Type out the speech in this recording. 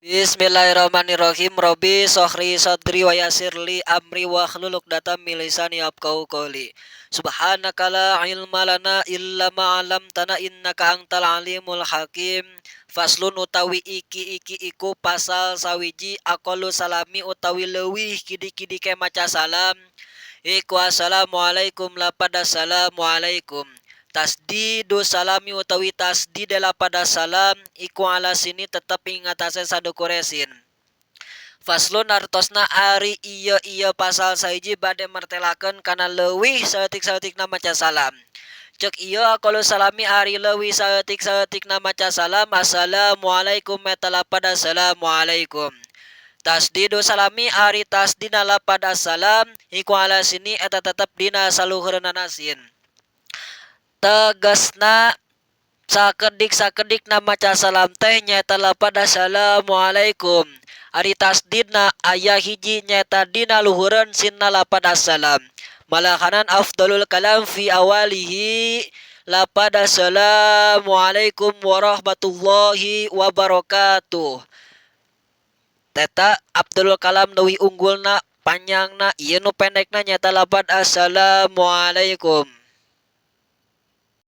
Bismillahirrahmanirrahim. Robbi sohri sadri wa yassirli amri wahlul 'uqdatam min lisani yafqahu qawli. Subhanaka la ilma lana illa ma 'allamtana innaka antal alimul hakim. Faslun utawi iki-iki iku pasal sawiji aqallu salami utawi leuwih kidik-kidike maca salam iku assalamualaikum lapad assalamualaikum. Tasdidu salami utawi tasdide lapad salam iku ala sini tetep ing atase sadukure sin. Faslun artosna ari ieu-ieu pasal sahiji bade martelakeun kana leuwih saeutik-saeutikna maca salam. Ceuk ieu aqallu salami ari leuwih saeutik-saeutikna maca salam assalamualaikum eta lapad assalamualaikum. Tasdidu salami ari tasdidna lapad assalam iku ala sini eta tetep dina saluhureunana sin. Tegesna sakedik-sakedikna maca salam teh nyaeta lapad assalamualaikum. Ari tasdidna aya hiji nyaeta dina luhureun sinna lapad assalam. Malahanan afdhalul kalam fi awalihi lapad assalamualaikum warahmatullahi wabarakatuh. Teta afdhalul kalam leuwih unggulna panjangna ieu nu pendekna nyaeta lapad assalamualaikum.